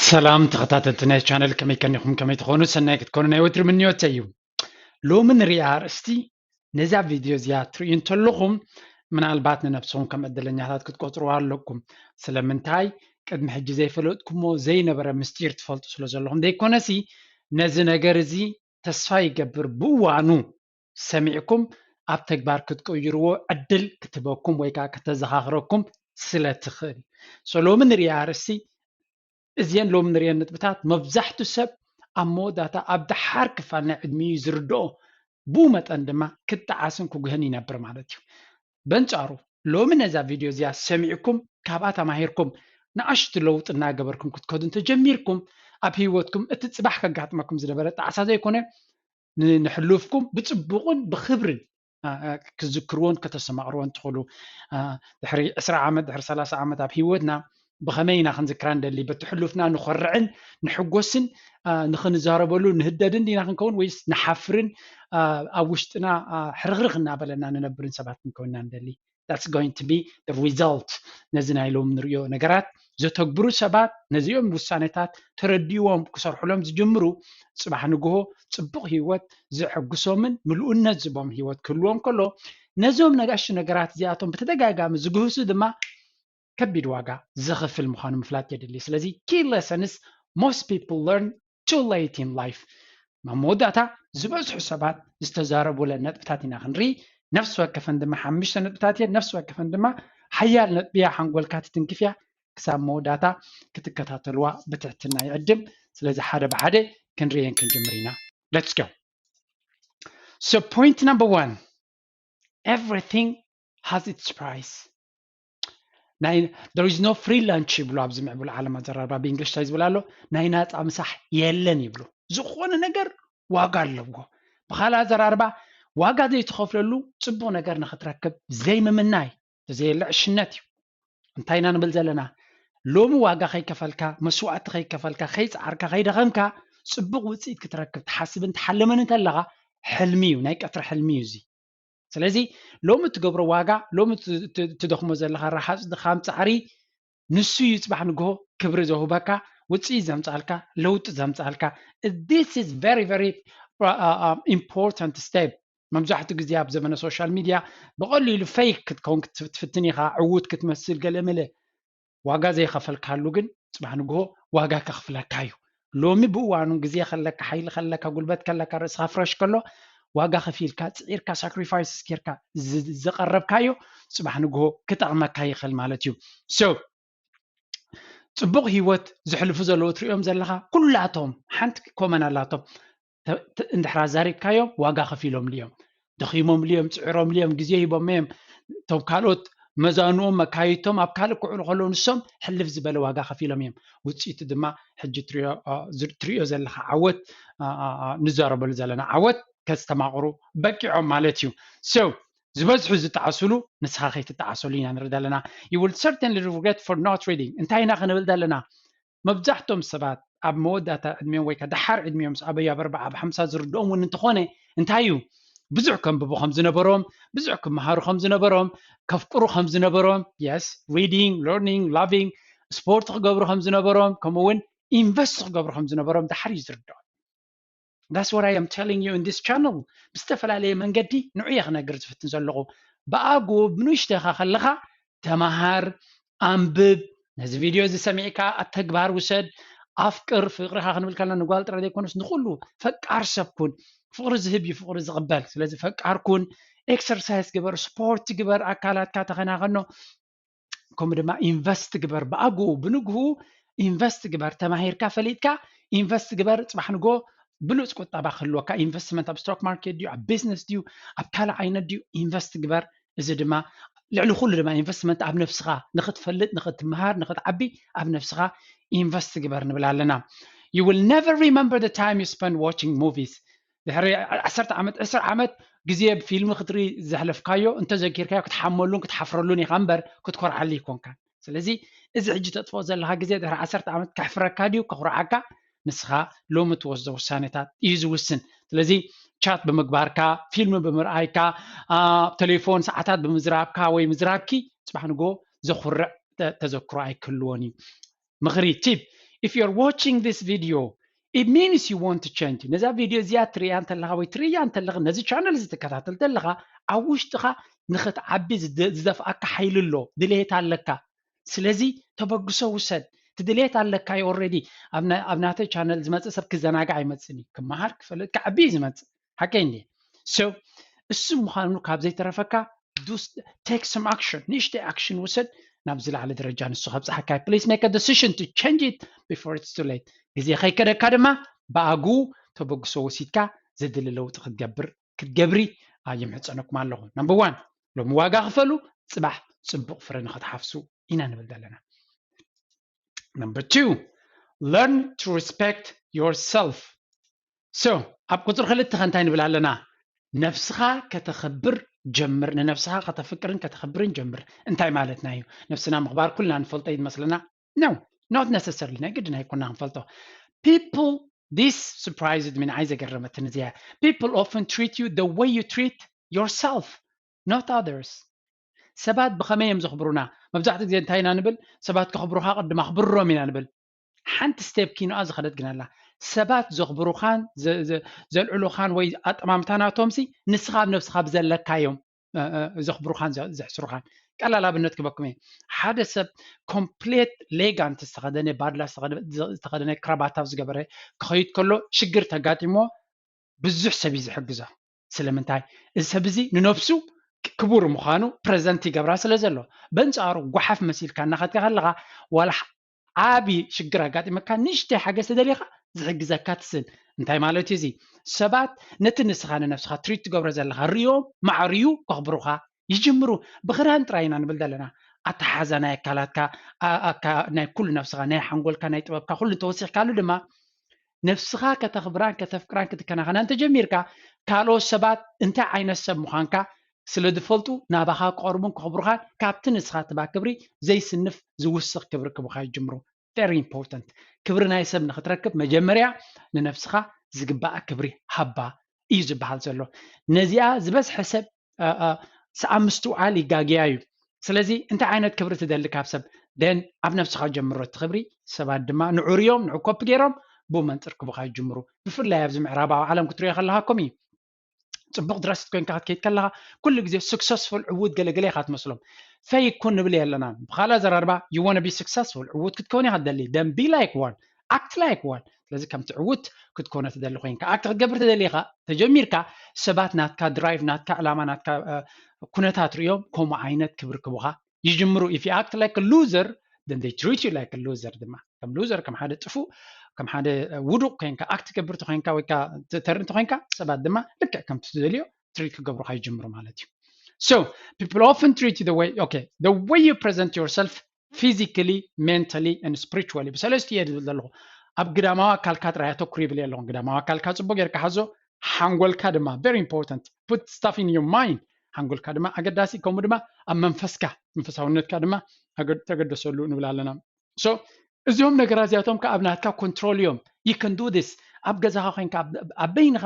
ሰላም ተኸታተልቲ ናይ ቻነል፣ ከመይ ከኒኹም? ከመይ ትኾኑ? ሰናይ ክትኮኑ ናይ ወትሪ ምንዮተይ እዩ። ሎሚ ንሪኣ ኣርእስቲ ነዛ ቪድዮ እዚኣ ትርእዩ እንተለኹም፣ ምናልባት ንነብስኹም ከም ዕድለኛታት ክትቆጽርዋ ኣለኩም። ስለምንታይ? ቅድሚ ሕጂ ዘይፈለጥኩሞ ዘይነበረ ምስጢር ትፈልጡ ስለ ዘለኹም ዘይኮነሲ፣ ነዚ ነገር እዚ ተስፋ ይገብር ብእዋኑ ሰሚዕኩም ኣብ ተግባር ክትቅይርዎ ዕድል ክትበኩም ወይ ከዓ ከተዘኻኽረኩም ስለ ትኽእል። So ሎሚ ንሪኣ ኣርእስቲ እዚአን ሎሚ ንሪአን ነጥብታት መብዛሕቱ ሰብ ኣብ መወዳእታ ኣብ ደሓር ክፋል ናይ ዕድሚኡ ዝርድኦ፣ ብኡ መጠን ድማ ክጠዓስን ክጉህን ይነብር ማለት እዩ። በንጻሩ ሎሚ ነዛ ቪድዮ እዚኣ ሰሚዕኩም ካብኣ ተማሂርኩም ንኣሽቱ ለውጢ እናገበርኩም ክትከዱ እንተጀሚርኩም ኣብ ህይወትኩም እቲ ጽባሕ ከጋጥመኩም ዝነበረ ጣዕሳ ዘይኮነ ን- ንሕሉፍኩም ብጽቡቕን ብኽብርን አ፣ አ፣ ክትዝክርዎን ከተስተማቕርዎን ትኽእሉ። አ፣ ድሕሪ ዕስራ ዓመት ድሕሪ ሰላሳ ዓመት ኣብ ህይወትና ብኸመይ ኢና ክንዝክራ እንደሊ? በቲ ሕሉፍና ንኾርዕን ንሕጎስን አ፣ ንኽንዛረበሉ ንህደድን ዲና ክንከውን ወይስ ንሓፍርን አ፣ ኣብ ውሽጥና አ፣ ሕርኽርኽ እናበለና ንነብርን ሰባት ክንከውንና እንደሊ? That's going to be the result። ነዚ ናይ ሎም ንሪኦ ነገራት ዘተግብሩ ሰባት ነዚኦም ውሳኔታት ተረዲዎም ክሰርሕሎም ዝጅምሩ ጽባሕ ንግሆ ጽቡቕ ህይወት ዘሐጉሶምን ምሉእነት ዝቦም ህይወት ክህልዎም ከሎ ነዞም ነጋሽ ነገራት እዚኣቶም ብተደጋጋሚ ዝግህሱ ድማ ከቢድ ዋጋ ዘኽፍል ምዃኑ ምፍላጥ የድሊ። ስለዚ key lessons most people learn too late in life። ኣብ መወዳእታ ዝበዝሑ ሰባት ዝተዛረቡለን ነጥብታት ኢና ክንርኢ። ነፍሲ ወከፈን ድማ ሓሙሽተ ነጥብታት እየን። ነፍሲ ወከፈን ድማ ሓያል ነጥቢ እያ፣ ሓንጎልካ ትትንክፍ እያ። ክሳብ መወዳእታ ክትከታተልዋ ብትሕትና ይዕድም። ስለዚ ሓደ ብሓደ ክንርእየን ክንጅምር ኢና። Let's go። So point number one, everything has its price። ናይ there is no free lunch ይብሉ ኣብዚ ምዕቡል ዓለም ኣዘራርባ ብእንግሊሽ እንታይ ዝብል ኣሎ? ናይ ናፃ ምሳሕ የለን ይብሉ። ዝኾነ ነገር ዋጋ ኣለዎ። ብኻልእ ኣዘራርባ ዋጋ ዘይትኸፍለሉ ጽቡቕ ነገር ንኽትረክብ ዘይምምናይ ተዘየለ ዕሽነት እዩ። እንታይ ኢና ንብል ዘለና? ሎሚ ዋጋ ከይከፈልካ፣ መስዋእቲ ከይከፈልካ፣ ከይፀዓርካ፣ ከይደኸምካ ጽቡቕ ውፅኢት ክትረክብ ትሓስብን ትሓልምን እንተለኻ ሕልሚ እዩ፣ ናይ ቀትሪ ሕልሚ እዩ እዚ። ስለዚ ሎሚ እትገብሮ ዋጋ፣ ሎሚ እት- እት- እትደኽሞ ዘለኻ ረሃፅ ድኻም ፃዕሪ ንሱ እዩ ፅባሕ ንግሆ ክብሪ ዘውህበካ፣ ውፅኢት ዘምፃልካ፣ ለውጢ ዘምፃልካ። This is very very important step። መብዛሕትኡ ግዜ ኣብ ዘመነ ሶሻል ሚድያ ብቐሊሉ ፌክ ክትከውን ክትፍትን ኢኻ፣ ዕዉት ክትመስል ገለ መለ። ዋጋ ዘይኸፈልካሉ ግን ጽባሕ ንግሆ ዋጋ ከኽፍለካ እዩ። ሎሚ ብእዋኑ ግዜ ከለካ፣ ሓይሊ ከለካ፣ ጉልበት ከለካ፣ ርእስኻ ፍረሽ ከሎ ዋጋ ከፊልካ፣ ጽዒርካ፣ ሳክሪፋይስ ጌርካ ዝ- ዘቐረብካዮ ጽባሕ ንግሆ ክጠቕመካ ይኽእል ማለት እዩ። So ጽቡቕ ህይወት ዝሕልፉ ዘለዉ ትሪኦም ዘለኻ ኩላቶም ሓንቲ ኮመን ኣላቶም። ተ- ተ- እንድሕር ኣዛሪብካዮም ዋጋ ከፊሎም ልዮም፣ ደኺሞም ልዮም፣ ጽዒሮም ልዮም፣ ግዜ ሂቦም እዮም። እቶም ካልኦት መዛንኦም መካይቶም ኣብ ካልእ ክውዕሉ ከለዉ ንሶም ሕልፍ ዝበለ ዋጋ ከፊሎም እዮም። ውፅኢቱ ድማ ሕጂ ትሪኦ አ፣ ዝ- ትሪኦ ዘለኻ ዓወት አ፣ አ፣ አ፣ ንዛረበሉ ዘለና ዓወት ከስተማቕሩ በቂዖም ማለት እዩ። So ዝበዝሑ ዝጠዓስሉ ንስኻ ከይትጠዓሰሉ ኢና ንርኢ ዘለና። You will certainly regret for not reading። እንታይ ኢና ክንብል ዘለና? መብዛሕቶም ሰባት ኣብ መወዳእታ ዕድሚኦም ወይ ከዓ ደሓር ዕድሚኦም ምስ ኣበዩ ኣብ ኣርባዓ ኣብ ሓምሳ ዝርድኦም እውን እንተኾነ እንታይ እዩ ብዙሕ ከንብቡ ከም ዝነበሮም፣ ብዙሕ ክመሃሩ ከም ዝነበሮም፣ ከፍቅሩ ከም ዝነበሮም፣ yes reading learning loving ስፖርት ክገብሩ ከም ዝነበሮም ከምኡ እውን ኢንቨስት ክገብሩ ከም ዝነበሮም ደሓር እዩ ዝርድኦም። That's what I am telling you in this channel። ብዝተፈላለየ መንገዲ ንዑ እየ ክነግር ዝፍትን ዘለኹ። ብኣግኡ ብንእሽተኻ ከለኻ ተመሃር፣ ኣንብብ፣ ነዚ ቪድዮ እዚ ሰሚዕካ ኣብ ተግባር ውሰድ። ኣፍቅር፣ ፍቅርኻ ክንብል ከለና ንጓል ጥራይ ዘይኮነስ ንኩሉ ፈቃር ሰብ ኩን። ፍቅሪ ዝህብ እዩ ፍቅሪ ዝቕበል። ስለዚ ፈቃር ኩን፣ ኤክሰርሳይዝ ግበር፣ ስፖርት ግበር፣ ኣካላትካ ተኸናኸኖ። ከምኡ ድማ ኢንቨስት ግበር፣ ብኣግኡ ብንግሁ ኢንቨስት ግበር። ተማሂርካ ፈሊጥካ ኢንቨስት ግበር። ጽባሕ ንግሆ ብሉጽ ቁጠባ ክህልወካ፣ ኢንቨስትመንት ኣብ ስቶክ ማርኬት ድዩ፣ ኣብ ቢዝነስ ድዩ፣ ኣብ ካልእ ዓይነት ድዩ፣ ኢንቨስት ግበር። እዚ ድማ ልዕሊ ኩሉ ድማ ኢንቨስትመንት ኣብ ነፍስኻ ንኽትፈልጥ፣ ንኽትምሃር፣ ንኽትዓቢ ኣብ ነፍስኻ ኢንቨስት ግበር ንብል ኣለና። You will never remember the time you spend watching movies። ድሕሪ ዓሰርተ ዓመት ዕስራ ዓመት ግዜ ፊልም ክትርኢ ዘሕለፍካዮ እንተዘኪርካዮ ክትሓመሉን ክትሓፍረሉን ኢኻ እምበር ክትኮርዓሉ ይኮንካ። ስለዚ እዚ ሕጂ ተጥፍኦ ዘለኻ ግዜ ድሕሪ ዓሰርተ ዓመት ከሕፍረካ ድዩ ከኹርዓካ ንስኻ ሎሚ ትወስዶ ውሳኔታት እዩ ዝውስን። ስለዚ ቻት ብምግባርካ፣ ፊልም ብምርኣይካ፣ ቴሌፎን ሰዓታት ብምዝራብካ ወይ ምዝራብኪ ጽባሕ ንግሆ ዘኹርዕ ተዘክሮ ኣይክህልዎን እዩ። ምኽሪ ቲፕ if you're watching this video, it means you want to change. ነዛ ቪድዮ እዚኣ ትርእያ እንተለኻ ወይ ትርእያ እንተለኻ፣ ነዚ ቻነል እዚ ትከታተል እንተለኻ፣ ኣብ ውሽጥኻ ንኽትዓቢ ዝደ- ዝደፍኣካ ሓይሊ ኣሎ፣ ድሌት ኣለካ። ስለዚ ተበግሶ ውሰድ። እቲ ድሌት ኣለካ እዩ already። ኣብ ና- ኣብ ናተይ ቻነል ዝመጽእ ሰብ ክዘናጋዕ ኣይመጽእን እዩ። ክመሃር፣ ክፈልጥ፣ ክዓቢ እዩ ዝመጽእ። ሓቀይ እንዴ? So እሱ ምዃኑ ካብ ዘይተረፈካ፣ do take some action፣ ንእሽተይ ኣክሽን ውሰድ፣ ናብ ዝለዓለ ደረጃ ንሱ ከብጽሓካ። Please make a decision to change it before it's too late። ግዜ ከይከደካ ድማ ብኣግኡ ተበግሶ ወሲድካ ዘድሊ ለውጢ ክትገብር ክትገብሪ ይምሕጸነኩም ኣለኹ። Number one፣ ሎሚ ዋጋ ክፈሉ፣ ጽባሕ ጽቡቕ ፍረ ንኽትሓፍሱ ኢና ንብል ዘለና። Number two, learn to respect yourself። So ኣብ ቁጽሪ ክልተ ከ እንታይ ንብል ኣለና? ነብስኻ ከተኽብር ጀምር። ንነብስኻ ከተፍቅርን ከተኽብርን ጀምር። እንታይ ማለትና እዩ? ነብስና ምኽባር ኩልና ንፈልጦ እዩ ዝመስለና። No, not necessarily። ናይ ግድን ኣይኮና ክንፈልጦ። People, this surprised me፣ ንዓይ ዘገረመትኒ እዚኣ። People often treat you the way you treat yourself, not others። ሰባት ብኸመይ እዮም ዘኽብሩና? መብዛሕትኡ ግዜ እንታይ ኢና ንብል? ሰባት ከኽብሩኻ ቅድም ኣኽብሮም ኢና ንብል። ሓንቲ ስቴፕ ኪኖኣ ዝኸደት ግን ኣላ። ሰባት ዘኽብሩኻን ዘ- ዘ- ዘልዕሉኻን ወይ ኣጠማምታ ናቶምሲ ንስኻ ኣብ ነብስኻ ብዘለካ እዮም እ፣ እ፣ ዘኽብሩኻን ዘ- ዘሕስሩኻን። ቀላል ኣብነት ክበኩም እየ። ሓደ ሰብ ኮምፕሌት ሌጋንት ዝተኸደነ፣ ባድላ ዝተኸደ- ዝተኸደነ፣ ክራባታ ዝገበረ ክኸይድ ከሎ ሽግር ተጋጢሞ ብዙሕ ሰብ እዩ ዝሕግዞ። ስለምንታይ? እዚ ሰብ እዚ ንነብሱ ክቡር ምዃኑ ፕሬዘንት ይገብራ ስለ ዘሎ። በንጻሩ ጓሓፍ መሲልካ እናኸድካ ከለኻ ዋላ ዓቢ ሽግር ኣጋጢመካ ንእሽተይ ሓገዝ ተደሊኻ ዝሕግዘካ ትስን። እንታይ ማለት እዩ እዚ? ሰባት ነቲ ንስኻ ንነብስኻ ትሪት ትገብሮ ዘለኻ ሪኦም ማዕርዩ ከኽብሩኻ ይጅምሩ። ብኽዳን ጥራይ ኢና ንብል ዘለና። ኣተሓዛ ናይ ኣካላትካ፣ ኣ- ኣካ- ናይ ኩሉ ነብስኻ፣ ናይ ሓንጎልካ፣ ናይ ጥበብካ ኩሉ እንተወሲኽካሉ ድማ ነብስኻ ከተኽብራን ከተፍቅራን ክትከናኸናን ተጀሚርካ፣ ካልኦት ሰባት እንታይ ዓይነት ሰብ ምዃንካ ስለ ዝፈልጡ ናባኻ ክቐርቡን ከኽብሩኻን ካብቲ ንስኻ ትባ ክብሪ ዘይስንፍ ዝውስኽ ክብሪ ክቡኻ ይጅምሩ። Very important። ክብሪ ናይ ሰብ ንኽትረክብ መጀመርያ ንነብስኻ ዝግባኣ ክብሪ ሃባ እዩ ዝበሃል ዘሎ። ነዚኣ ዝበዝሐ ሰብ ኣ- ኣ- ሰኣብ ምስትውዓል ይጋግያ እዩ። ስለዚ እንታይ ዓይነት ክብሪ ትደሊ ካብ ሰብ? ደን ኣብ ነብስኻ ጀምሮ እቲ ክብሪ። ሰባት ድማ ንዑር እዮም፣ ንዑ ኮፒ ገይሮም ብኡ መንፅር ክቡኻ ይጅምሩ። ብፍላይ ኣብዚ ምዕራባዊ ዓለም ክትሪኦ ከለኻኩም እዩ። ጽቡቕ ድረስት ኮይንካ ክትከይድ ከለኻ ኩሉ ግዜ ስክሰስፉል፣ ዕዉት ገለገለ ኢኻ ትመስሎም። ፌክ ኩን ንብል የለናን። ብኻልእ ኣዘራርባ you wanna be successful፣ ዕዉት ክትከውን ኢኻ ትደሊ። Then be like one, act like one። ስለዚ ከምቲ ዕዉት ክትኮነ ትደሊ ኮይንካ፣ ኣክት ክትገብር ትደሊ ኢኻ ተጀሚርካ፣ ሰባት ናትካ ድራይቭ፣ ናትካ ዕላማ፣ ናትካ እ፣ ኩነታት ሪኦም ከምኡ ዓይነት ክብሪ ክቡኻ ይጅምሩ። If you act like a loser, then they treat you like a loser ድማ ከም ሉዘር፣ ከም ሓደ ጥፉእ፣ ከም ሓደ እ፣ ውዱቕ ኮይንካ ኣክት ትገብር ተኮይንካ ወይ ከዓ ተ- ተርኢ እንተኮይንካ ሰባት ድማ ልክዕ ከምቲ ትደልዮ ትሪት ክገብሩኻ ይጅምሩ ማለት እዩ። So people often treat you the way, okay, the way you present yourself physically, mentally and spiritually። ብሰለስቱ እየ ዝብል ዘለኹ። ኣብ ግዳማዊ ኣካልካ ጥራይ ኣተኩር ይብል የለኹን። ግዳማዊ ኣካልካ ጽቡቅ ጌርካ ሓዞ፣ ሓንጎልካ ድማ very important። Put stuff in your mind። ሓንጎልካ ድማ ኣገዳሲ፣ ከምኡ ድማ ኣብ መንፈስካ፣ መንፈሳውነትካ ድማ ኣገ- ተገደሰሉ ንብል ኣለና። So እዚኦም ነገራት እዚኣቶም ከ ኣብ ናትካ ኮንትሮል እዮም። You can do this። ኣብ ገዛኻ ኮይንካ ኣብ- ኣብ በይንኻ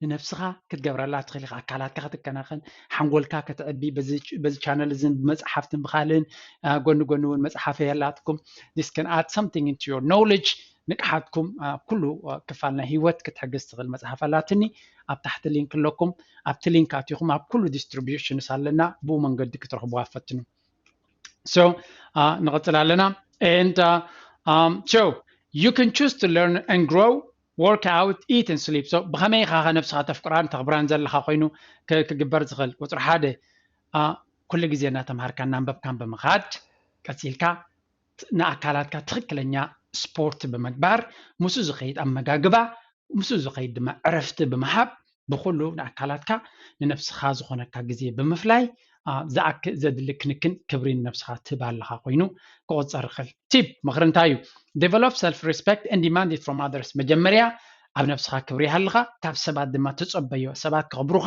ንነብስኻ ክትገብረላ ትኽእል ኢኻ። ኣካላትካ ክትከናኸን፣ ሓንጎልካ ከተዕቢ፣ በዚ በዚ ቻነል እዝን ብመጽሓፍትን ብኻልእን ኣ፣ ጎኒ ጎኒ እውን መጽሓፍ የላትኩም። This can add something into your knowledge። ንቅሓትኩም ኣብ ኩሉ ኣ፣ ክፋል ናይ ህይወት ክትሕግዝ ትኽእል መጽሓፍ ኣላትኒ። ኣብ ታሕቲ ሊንክ ኣለኩም። ኣብቲ ሊንክ ኣቲኹም ኣብ ኩሉ ዲስትሪቢዩሽንስ ኣለና፣ ብኡ መንገዲ ክትረኽብዋ ፈትኑ። So uh, ንቐጽል ኣለና። And uh, um, so you can choose to learn and grow, work out, eat and sleep. So ብኸመይ ኢኻ ነብስኻ ተፍቅራን ተኽብራን ዘለኻ ኮይኑ ክ- ክግበር ዝኽእል? ቁፅሪ ሓደ፣ uh, ኩሉ ግዜ እናተምሃርካን እናንበብካን ብምኻድ፣ ቀፂልካ ት- ንኣካላትካ ትኽክለኛ ስፖርት ብምግባር፣ ምስኡ ዝኸይድ ኣመጋግባ፣ ምስኡ ዝኸይድ ድማ ዕረፍቲ ብምሃብ፣ ብኹሉ ንኣካላትካ ንነብስኻ ዝኾነካ ግዜ ብምፍላይ ኣ፣ ዝኣክ ዘድሊ ክንክን ክብሪ ንነብስኻ ትህብ ኣለኻ ኮይኑ ክቑጸር ይኽእል። ቲፕ ምኽሪ እንታይ እዩ? Develop self respect and demand it from others። መጀመርያ ኣብ ነብስኻ ክብሪ ይሃልኻ፣ ካብ ሰባት ድማ ትጸበዮ። ሰባት ከኽብሩኻ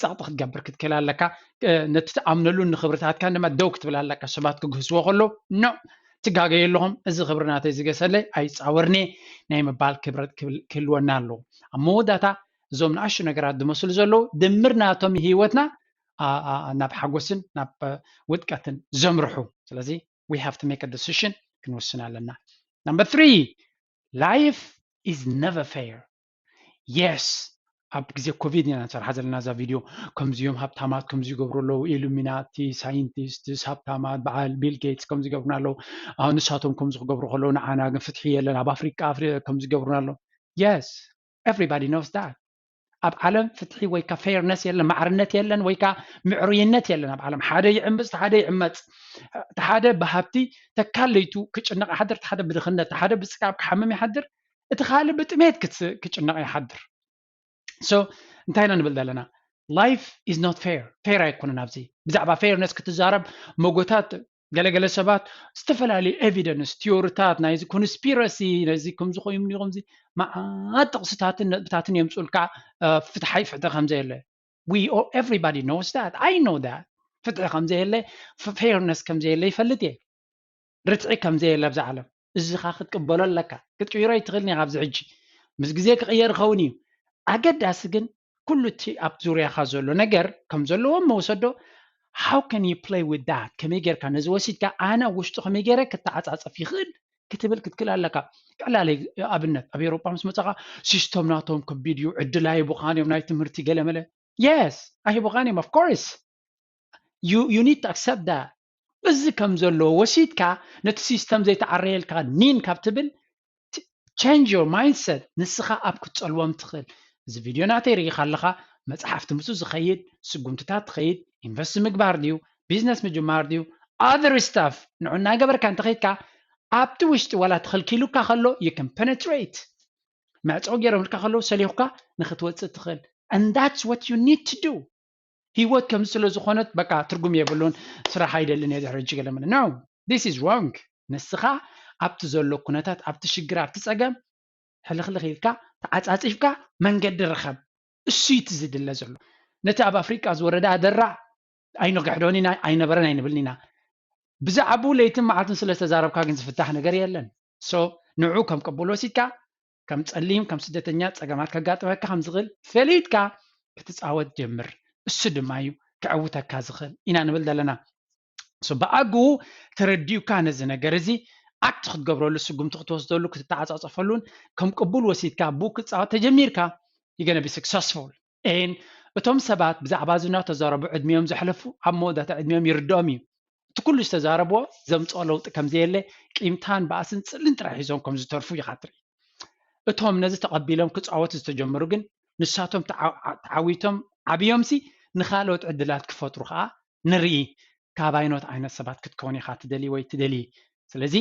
ጸቕጢ ክትገብር ክትክእል ኣለካ። እ፣ ነቲ ትኣምነሉ ንኽብርታትካ ድማ ደው ክትብል ኣለካ። ሰባት ክግህስዎ ከሎ ኖ ትጋገዩ ኣለኹም፣ እዚ ክብሪ ናተይ ዝገሰለይ ኣይጻወርኒ ናይ ምባል ክብረት ክብል- ክህልወና ኣለዎ። ኣብ መወዳእታ እዞም ንኣሽቱ ነገራት ዝመስሉ ዘለዉ ድምር ናቶም ህይወትና ኣ- ኣ- ናብ ሓጎስን ናብ እ፣ ውድቀትን ዘምርሑ። ስለዚ we have to make a decision፣ ክንወስን ኣለና። Number three, life is never fair. Yes, ኣብ ግዜ ኮቪድ ኢና ንሰርሓ ዘለና እዛ ቪድዮ። ከምዚኦም ሃብታማት ከምዚ ይገብሩ ኣለዉ፣ ኢሉሚናቲ፣ ሳይንቲስትስ፣ ሃብታማት፣ በዓል ቢል ጌትስ ከምዚ ይገብሩና ኣለዉ። ኣሁን ንሳቶም ከምዚ ክገብሩ ከለዉ ንዓና ግን ፍትሒ የለን። ኣብ ኣፍሪቃ ኣፍሪ ከምዚ ይገብሩና ኣለዉ። Yes, everybody knows that. ኣብ ዓለም ፍትሒ ወይ ካ ፌርነስ የለን፣ ማዕርነት የለን ወይ ካ ምዕሩይነት የለን ኣብ ዓለም። ሓደ ይዕምፅ፣ ሓደ ይዕመፅ። እቲ ሓደ ብሃብቲ ተካለይቱ ክጭነቕ ይሓድር፣ እቲ ሓደ ብድኽነት፣ እቲ ሓደ ብፅጋብ ክሓምም ይሓድር፣ እቲ ካልእ ብጥሜት ክጭነቕ ይሓድር። So እንታይ ኢና ንብል ዘለና? Life is not fair። ፌር ኣይኮነን። ኣብዚ ብዛዕባ ፌርነስ ክትዛረብ መጎታት ገለገለ ሰባት ዝተፈላለዩ ኤቪደንስ፣ ቲዮሪታት፣ ናይዚ ኮንስፒረሲ፣ ናይዚ ከምዚ ኮይኑ ከምዚ መዓት ጥቕስታትን ነጥብታትን የምፅኡልካ። ፍትሓይ ፍትሒ ከምዘየለ we all everybody knows that. I know that. ፍትሒ ከምዘየለ፣ ፌርነስ ከምዘየለ ይፈልጥ እየ። ርትዒ ከምዘየለ ኣብዛ ዓለም። እዚ ኻ ክትቅበሎ ኣለካ። ክትቅይሮ ኣይትኽእልን ኢኻ ኣብዚ ሕጂ። ምስ ግዜ ክቕየር ይኸውን እዩ። ኣገዳሲ ግን ኩሉ እቲ ኣብ ዙርያኻ ዘሎ ነገር ከም ዘለዎ መውሰዶ። How can you play with that? ከመይ ጌርካ ነዚ ወሲድካ ኣነ ኣብ ውሽጡ ከመይ ገይረ ክተዓፃፀፍ ይኽእል ክትብል ክትክእል ኣለካ። ቀላል ኣብነት ኣብ ኤሮጳ ምስ መፀኻ ሲስተም ናቶም ከቢድ እዩ፣ ዕድል ኣይቡኻን እዮም ናይ ትምህርቲ ገለመለ። Yes, ኣይቡኻን እዮም of course. You need to accept that. እዚ ከም ዘለዎ ወሲድካ ነቲ ሲስተም ዘይተዓረየልካ ኒን ካብ ትብል change your mindset። ንስኻ ኣብ ክትፀልዎም ትኽእል። እዚ ቪድዮ ናተይ ርኢኻ ኣለኻ፣ መፅሓፍቲ ምስኡ ዝኸይድ፣ ስጉምትታት ትኸይድ፣ ኢንቨስት ምግባር ድዩ፣ ቢዝነስ ምጅማር ድዩ፣ other stuff ንዑ እናገበርካ እንተኸይድካ ኣብቲ ውሽጢ ዋላ ተኸልኪሉካ ከሎ you can penetrate። መዕፀዊ ገይሮምልካ ከለዉ ሰሊኹካ ንክትወፅእ ትኽእል። And that's what you need to do. ህይወት ከምዚ ስለ ዝኾነት በቃ ትርጉም የብሉን፣ ስራሕ ኣይደልን እየ ድሕሪ ሕጂ ገለ ምለ no, this is wrong። ንስኻ ኣብቲ ዘሎ ኩነታት፣ ኣብቲ ሽግር፣ ኣብቲ ፀገም ሕልኽልኽ ኢልካ ተዓፃፂፍካ መንገዲ ርኸብ። እሱ እዩ እቲ ዝድለ ዘሎ። ነቲ ኣብ ኣፍሪቃ ዝወረደ ኣደራዕ ኣይንግሕዶን ኢና፣ ኣይነበረን ኣይንብልን ኢና። ብዛዕባኡ ለይትን መዓልትን ስለ ዝተዛረብካ ግን ዝፍታሕ ነገር የለን። So ንዑ ከም ቅቡል ወሲድካ ከም ፀሊም ከም ስደተኛ ፀገማት ከጋጥመካ ከም ዝኽእል ፈሊጥካ ክትፃወት ጀምር። እሱ ድማ እዩ ክዕውተካ ዝኽእል ኢና ንብል ዘለና። So ብኣግኡ ተረዲኡካ ነዚ ነገር እዚ ኣክት ክትገብረሉ፣ ስጉምቲ ክትወስደሉ፣ ክትተዓፃፀፈሉን ከም ቅቡል ወሲድካ ብኡ ክትፃወት ተጀሚርካ you gonna be successful። And እቶም ሰባት ብዛዕባ እዚ እናተዛረቡ ዕድሚኦም ዘሕለፉ ኣብ መወዳእታ ዕድሚኦም ይርድኦም እዩ። እቲ ኩሉ ዝተዛረብዎ ዘምፅኦ ለውጢ ከምዘየለ ቂምታን ባእስን ፅልን ጥራይ ሒዞም ከም ዝተርፉ ኢኻ ትርኢ። እቶም ነዚ ተቐቢሎም ክፃወቱ ዝተጀመሩ ግን ንሳቶም ተዓዊቶም ዓብዮምሲ ንኻልኦት ዕድላት ክፈጥሩ ከዓ ንርኢ። ካብ ኣይኖት ዓይነት ሰባት ክትከውን ኢኻ ትደሊ ወይ ትደሊ። ስለዚ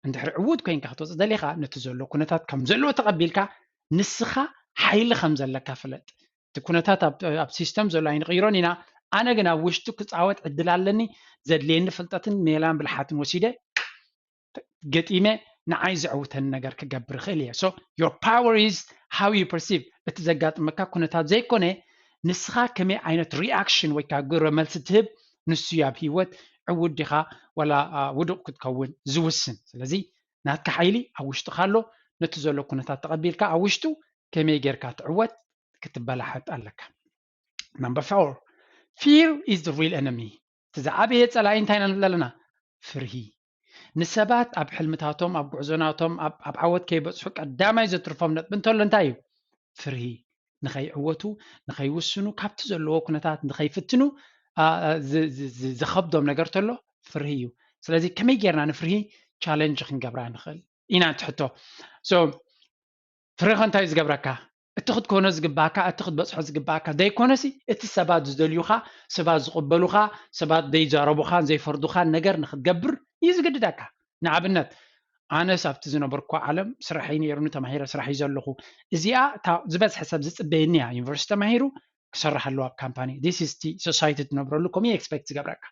እንድሕሪ ዕዉት ኮይንካ ክትወፅእ ደሊኻ ነቲ ዘሎ ኩነታት ከም ዘለዎ ተቐቢልካ ንስኻ ሓይሊ ከም ዘለካ ፍለጥ። እቲ ኩነታት ኣብ ሲስተም ዘሎ ኣይንቕይሮን ኢና። ኣነ ግን ኣብ ውሽጡ ክፃወት ዕድል ኣለኒ፣ ዘድልየኒ ፍልጠትን ሜላን ብልሓትን ወሲደ ገጢመ ንዓይ ዘዕውተኒ ነገር ክገብር እኽእል እየ። So your power is how you perceive። እቲ ዘጋጥመካ ኩነታት ዘይኮነ ንስኻ ከመይ ዓይነት ሪኣክሽን ወይ ከዓ ግብረ መልሲ ትህብ ንሱ እዩ ኣብ ህይወት ዕዉት ዲኻ ዋላ ውዱቕ ክትከውን ዝውስን። ስለዚ ናትካ ሓይሊ ኣብ ውሽጥኻ ኣሎ። ነቲ ዘሎ ኩነታት ተቐቢልካ ኣብ ውሽጡ ከመይ ጌርካ ትዕወት ክትበላሓጥ ኣለካ። Number four, fear is the real enemy። እቲ ዝዓበየ ፀላኢ እንታይ ኢና ንብል ኣለና? ፍርሂ። ንሰባት ኣብ ሕልምታቶም ኣብ ጉዕዞናቶም ኣብ ዓወት ከይበፅሑ ቀዳማይ ዘትርፎም ነጥቢ እንተሎ እንታይ እዩ? ፍርሂ። ንኸይዕወቱ፣ ንኸይውስኑ፣ ካብቲ ዘለዎ ኩነታት ንኸይፍትኑ ዘኸብዶም ነገር ተሎ ፍርሂ እዩ። ስለዚ ከመይ ጌርና ንፍርሂ ቻለንጅ ክንገብራ ንኽእል ኢና? እቲ ሕቶ ፍርሂ እንታይ ዝገብረካ? እቲ ክትኮኖ ዝግባካ፣ እቲ ክትበፅሖ ዝግባካ ዘይኮነሲ እቲ ሰባት ዝደልዩኻ፣ ሰባት ዝቕበሉኻ፣ ሰባት ዘይዛረቡኻን ዘይፈርዱኻን ነገር ንክትገብር እዩ ዝግድደካ። ንኣብነት ኣነስ ኣብቲ ዝነበርኩ ዓለም ስራሐይ ነይሩኒ፣ ተማሂረ ስራሕ እዩ ዘለኹ። እዚኣ ዝበዝሐ ሰብ ዝፅበየኒ እያ። ዩኒቨርሲቲ ተማሂሩ ክሰርሕ ኣለዎ ኣብ ካምፓኒ። This is society ትነብረሉ፣ ከምኡ ኤክስፔክት ዝገብረካ።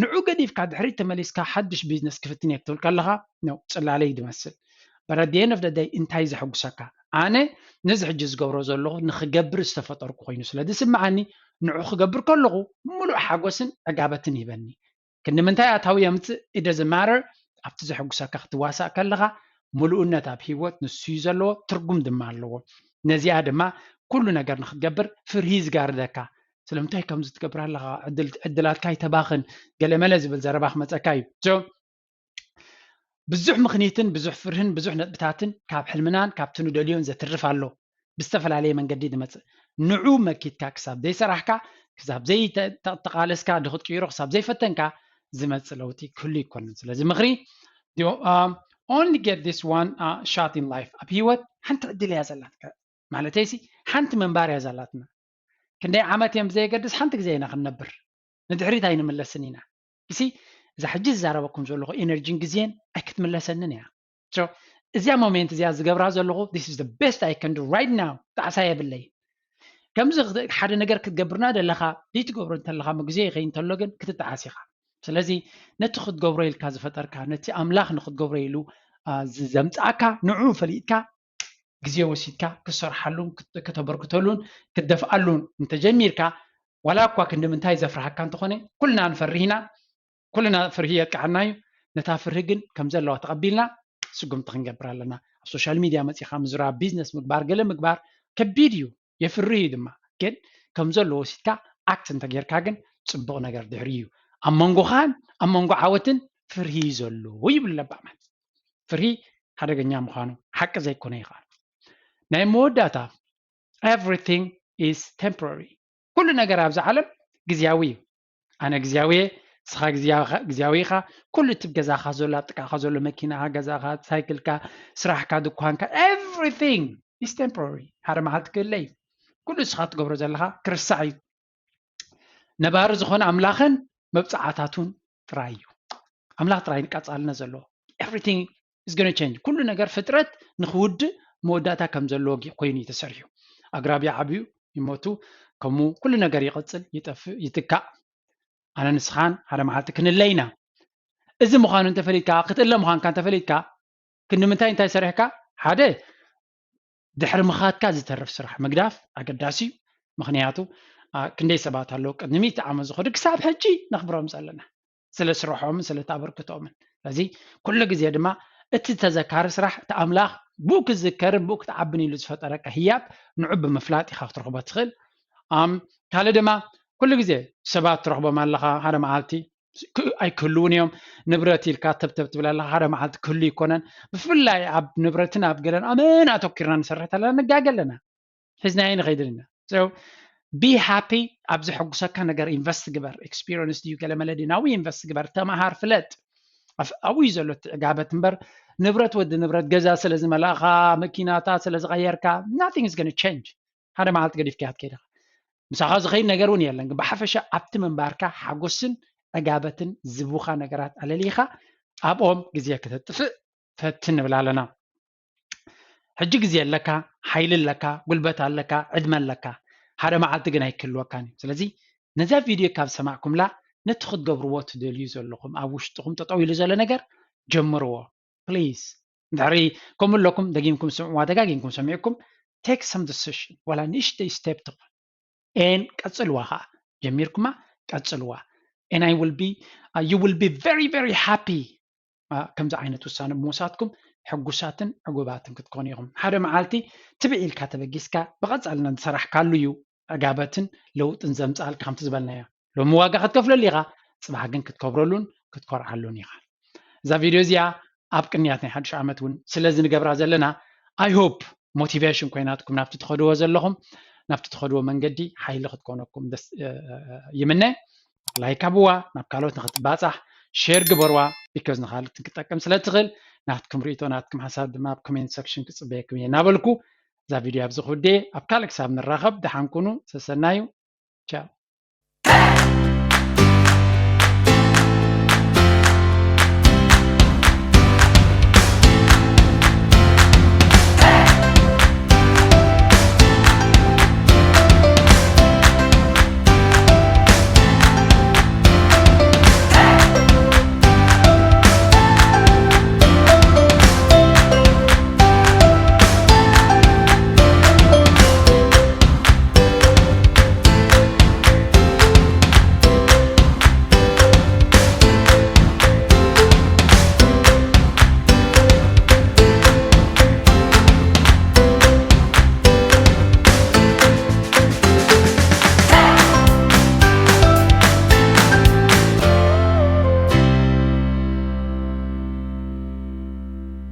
ንዑ ገዲፍካ ድሕሪት ተመሊስካ ሓድሽ ቢዝነስ ክፍትን እየ ክትብል ከለኻ ነው ፅላለይ ዝመስል። But at the end of the day እንታይ ዘሐጉሰካ? ኣነ ነዚ ሕጂ ዝገብሮ ዘለኹ ንክገብር ዝተፈጠርኩ ኮይኑ ስለ ዝስምዓኒ ንዑ ክገብር ከለኹ ሙሉእ ሓጎስን ዕጋበትን ይህበኒ። ክንዲ ምንታይ ኣታዊ የምፅእ it doesn't matter። ኣብቲ ዘሐጉሰካ ክትዋሳእ ከለኻ ምሉእነት ኣብ ህይወት ንሱ እዩ ዘለዎ፣ ትርጉም ድማ ኣለዎ። ነዚኣ ድማ ኩሉ ነገር ንክትገብር ፍርሂ ዝጋርደካ። ስለምንታይ ከምዚ ትገብር ኣለኻ? ዕድላትካ ይተባኽን ገለመለ ዝብል ዘረባ ክመፀካ እዩ። ብዙሕ ምኽኒትን ብዙሕ ፍርህን ብዙሕ ነጥብታትን ካብ ሕልምናን ካብቲ ንደልዮን ዘትርፍ ኣሎ። ብዝተፈላለየ መንገዲ ዝመፅእ ንዑ መኪትካ ክሳብ ዘይሰራሕካ ክሳብ ዘይተቃለስካ ድኽትቅይሮ ክሳብ ዘይፈተንካ ዝመፅእ ለውጢ ክህሉ ይኮንን። ስለዚ ምኽሪ only get this one shot in life፣ ኣብ ህይወት ሓንቲ ዕድል እያ ዘላትካ። ማለተይሲ ሓንቲ ምንባር እያ ዘላትና። ክንደይ ዓመት እዮም ብዘየገድስ ሓንቲ ግዜ ኢና ክንነብር፣ ንድሕሪት ኣይንምለስን ኢና። እሲ እዛ ሕጂ ዝዛረበኩም ዘለኹ ኤነርጂን ግዜን ኣይክትምለሰንን እያ። እዚኣ ሞሜንት እዚኣ ዝገብራ ዘለኹ this is the best I can do right now፣ ጣዕሳ የብለይ። ከምዚ ሓደ ነገር ክትገብርና ደለኻ ዘይትገብሮ እንተለኻ ግዜ ይኸይ እንተሎ ግን ክትጠዓስ ኢኻ። ስለዚ ነቲ ክትገብሮ ኢልካ ዝፈጠርካ ነቲ ኣምላኽ ንክትገብሮ ኢሉ ዘምፃእካ ንዑ ፈሊጥካ ግዜ ወሲድካ ክትሰርሓሉን ከተበርክተሉን ክትደፍኣሉን እንተጀሚርካ ዋላ እኳ ክንዲ ምንታይ ዘፍርሃካ እንተኾነ ኩልና ንፈርህ ኢና። ኩልና ፍርሂ የጥቅዓና እዩ። ነታ ፍርሂ ግን ከም ዘለዋ ተቐቢልና ስጉምቲ ክንገብር ኣለና። ኣብ ሶሻል ሚድያ መፂኻ ምዝራብ፣ ቢዝነስ ምግባር፣ ገለ ምግባር ከቢድ እዩ፣ የፍርህ እዩ ድማ። ግን ከም ዘሎ ወሲድካ ኣክት እንተጌርካ ግን ፅቡቕ ነገር ድሕሪ እዩ። ኣብ መንጎኻን ኣብ መንጎ ዓወትን ፍርሂ እዩ ዘሎ ይብል ለባማት። ፍርሂ ሓደገኛ ምዃኑ ሓቂ ዘይኮነ ይኽኣል። ናይ መወዳእታ everything is temporary። ኩሉ ነገር ኣብዚ ዓለም ግዝያዊ እዩ። ኣነ ግዝያዊ እየ፣ ንስኻ ግዝያዊ ኢኻ። ኩሉ እቲ ገዛኻ ዘሎ ኣብ ጥቃኻ ዘሎ መኪናኻ፣ ገዛኻ፣ ሳይክልካ፣ ስራሕካ፣ ድኳንካ everything is temporary። ሓደ መዓልቲ ክህለ እዩ። ኩሉ ንስኻ ትገብሮ ዘለኻ ክርስዕ እዩ። ነባሪ ዝኾነ ኣምላኽን መብፅዓታቱን ጥራይ እዩ። ኣምላኽ ጥራይ ንቀፃልነት ዘለዎ everything is gonna change። ኩሉ ነገር ፍጥረት ንክውድእ መወዳእታ ከም ዘለዎ ኮይኑ እዩ ተሰሪሑ። ኣግራብ ይዓብዩ ይሞቱ፣ ከምኡ ኩሉ ነገር ይቐፅል፣ ይጠፍእ፣ ይትካእ። ኣነ ንስኻን ሓደ መዓልቲ ክንለ ኢና። እዚ ምዃኑ እንተፈሊጥካ፣ ክትእለ ምዃንካ እንተፈሊጥካ፣ ክንዲ ምንታይ እንታይ ሰሪሕካ? ሓደ ድሕሪ ምኻትካ ዝተርፍ ስራሕ ምግዳፍ ኣገዳሲ እዩ። ምኽንያቱ ክንደይ ሰባት ኣለዉ ቅድሚ ሚእቲ ዓመት ዝኸዱ ክሳብ ሕጂ ነኽብሮም ዘለና ስለ ስርሖምን ስለ ኣበርክቶምን። ስለዚ ኩሉ ግዜ ድማ እቲ ተዘካሪ ስራሕ እቲ ኣምላኽ ብኡ ክዝከርን ብኡ ክትዓብን ኢሉ ዝፈጠረካ ህያብ ንዑ ብምፍላጥ ኢኻ ክትረኽቦ ትኽእል። ካልእ ድማ ኩሉ ግዜ ሰባት ትረኽቦም ኣለኻ ሓደ መዓልቲ ኣይክህልውን እዮም። ንብረት ኢልካ ተብተብ ትብል ኣለኻ ሓደ መዓልቲ ክህሉ ይኮነን። ብፍላይ ኣብ ንብረትን ኣብ ገለን ኣመን ኣተኪርና ንሰርሕ ተለና ንጋገ ኣለና። ሒዝናዮ ንኸይድ ኢና። So be happy። ኣብ ዘሐጉሰካ ነገር ኢንቨስት ግበር። ኤክስፒሪንስ ድዩ ገለመለ ድዩ ናብኡ ኢንቨስት ግበር። ተመሃር ፍለጥ። ኣብኡ እዩ ዘሎ እቲ ዕጋበት እምበር ንብረት ወዲ ንብረት ገዛ ስለ ዝመላእኻ መኪናታት ስለ ዝቐየርካ nothing is gonna change። ሓደ መዓልቲ ገዲፍካያ ትከይድ ኢኻ። ምሳኻ ዝኸይድ ነገር እውን የለን። ግን ብሓፈሻ ኣብቲ ምንባርካ ሓጎስን ዕጋበትን ዝቡኻ ነገራት ኣለሊኻ ኣብኦም ግዜ ከተጥፍእ ፈትን ንብል ኣለና። ሕጂ ግዜ ኣለካ፣ ሓይሊ ኣለካ፣ ጉልበት ኣለካ፣ ዕድመ ኣለካ። ሓደ መዓልቲ ግን ኣይክህልወካን እዩ። ስለዚ ነዛ ቪድዮ ካብ ዝሰማዕኩምላ ነቲ ክትገብርዎ ትደልዩ ዘለኹም ኣብ ውሽጥኹም ጠጠው ኢሉ ዘሎ ነገር ጀምርዎ ፕሊዝ። እንድሕሪ ከምኡ ኣለኩም ደጊምኩም ስምዕዋ ደጋጊምኩም ሰሚዕኩም take some decision ዋላ ንእሽተይ ስቴፕ ትኾን ኤን ቀፅልዋ ከዓ ጀሚርኩማ ቀፅልዋ and I will be you will be very very happy። ከምዚ ዓይነት ውሳነ ብምውሳድኩም ሕጉሳትን ዕጉባትን ክትኮኑ ኢኹም። ሓደ መዓልቲ ትብዕ ኢልካ ተበጊስካ ብቐፃልና ዝሰራሕካሉ እዩ ዕጋበትን ለውጥን ዘምፅኣልካ ከምቲ ዝበልናዮ። ሎሚ ዋጋ ክትከፍለሉ ኢኻ፣ ፅባሕ ግን ክትከብረሉን ክትኮርዓሉን ኢኻ። እዛ ቪድዮ እዚኣ ኣብ ቅንያት ናይ ሓድሽ ዓመት እውን ስለዚ ንገብራ ዘለና I hope ሞቲቬሽን ኮይናትኩም ናብቲ ትኸድዎ ዘለኹም ናብቲ ትኸድዎ መንገዲ ሓይሊ ክትኮነኩም ይምነ። ላይክ ኣብዋ ናብ ካልኦት ንክትባፃሕ ሼር ግበርዋ because ንካልኦት ክትጠቅም ስለ ትኽእል ናትኩም ርእቶ ናትኩም ሓሳብ ድማ ኣብ ኮሜንት ሰክሽን ክፅበየኩም እየ እናበልኩ እዛ ቪድዮ ኣብዚ ክውደ ኣብ ካልእ ክሳብ ንራኸብ ደሓን ኩኑ ሰሰናዩ ቻው።